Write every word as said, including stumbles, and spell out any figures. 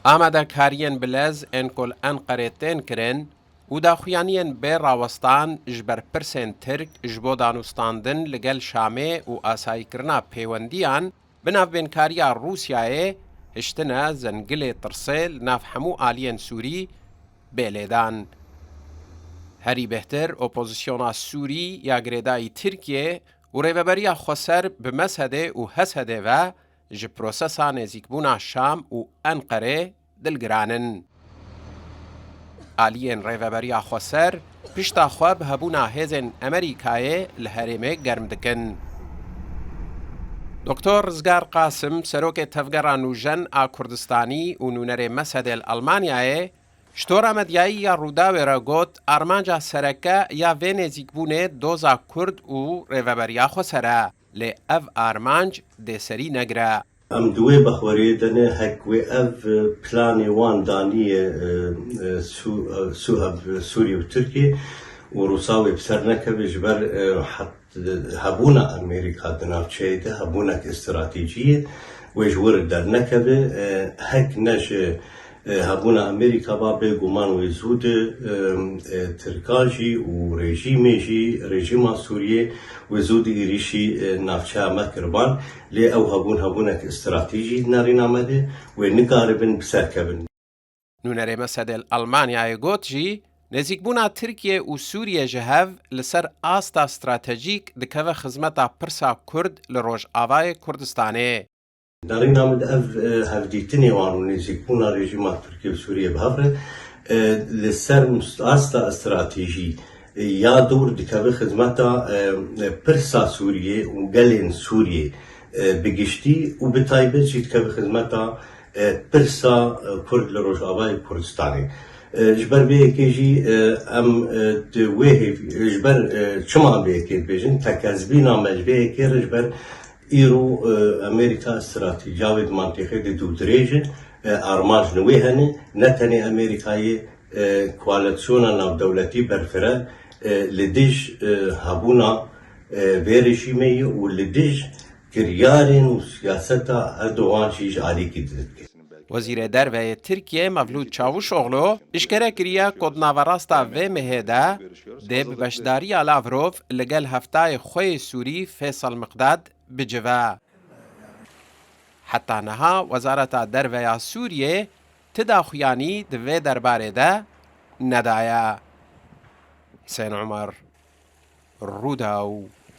Amadekariyên bilez ên ku li Enqerê tên kirin û daxuyaniyên bê rawestan ji ber pirsên Tirk ji bo danûstandin li gel Şamê û asayîkirina pêwendiyan bi navbênkariya Rûsyayê hiştine zengilê tirsê li nav hemû aliyên Sûrî bê lêdan. Herî bêhtir, opozisyona Sûrî ya girêdayî Tirkiyê û Rêveberiya Xweser bi Mesedê û Hesedê ve ji prosesa nêzîkbûna Şam û Enqerê dilgiran in. Aliyên Rêveberiya Xweser pişta xwe bi hebûna hêzên Amerîkayê li herêmê germ dikin. Doktor Rizgar Qasim, serokê Tevgera Nûjen a Kurdistanî û nûnerê Mesedê li Almanyayê, ji tora medyayî ya Rûdawê re got, armanca sereke ya vê nêzîkbûnê doza Kurd û Rêveberiya Xweser e, lê ev armanc dê serî negire. Em di wê bexweriyê de ne, hek wê ev planê wan daniye, e, e, Sû-, e, Sû-, Sûriye û Tirkiye û Rûsa wê bi ser nekeve, ji ber, e, het-, hebûna Amerîka di navçeyê de hebûnek stratejî ye, wê ji wir dernekeve, e, hek ne ji, e, hebûna Amerîka ba, bêguman wê zû di, e, e, Tirka jî û rejîmê jî, rejîma Sûriyê wê zû di êrîşî, e, navçeya me kiriban. Lê ew hebûn hebûnek stratejî di nerîna me de, wê nikaribin bi ser kevin. Nûnerê Mesedê li Almanyayê got jî, nêzîkbûna Tirkiye û Sûriye ji hev li ser asta stratejîk dikeve xizmeta pirsa Kurd li Rojavayê Kurdistanê. Derîna min de ev, e, hevdîtinê wan û nêzîkbûna rejîma Tirkiye û Sûriye bi hev re, e, li ser mus-, asta stratejî, e, ya dûr dikeve xizmeta, e, e, pirsa Sûriye û gelên Sûriye, e, bi giştî û bi taybet jî dikeve xizmeta, e, pirsa, e, Kurd li Rojavayê Kurdistanê. E, ji ber vê yekê jî, e, em, e, di wê hêv-, ji ber, e, çima em vê yekê dibêjin? Tekezbîna me ji vê yekê re ji ber îro, e, Amerîka stratejiya wê di mantîqê de dûdirêj e, e, armanc li wê hene, ne tenê Amerîkayê, e, koalîsyona navdewletî berfireh, e, li dij, e, hebûna, e, vê rejîmê ye û li dij kiryarên û siyaseta Erdogan jî ji alîkî didike. Wezîrê Derve yê Tirkiyê Mevlûd Çavuşoglu eşkere kiriye ku di naverasta vê mehê de dê bi beşdariya Lavrov li gel hevtayê xwe yê Sûrî Feysal Miqdad bicive. Heta niha Wezareta Derve ya Sûriyê ti daxuyanî di vê derbarê de nedaye. Husên Umer, Rûdaw.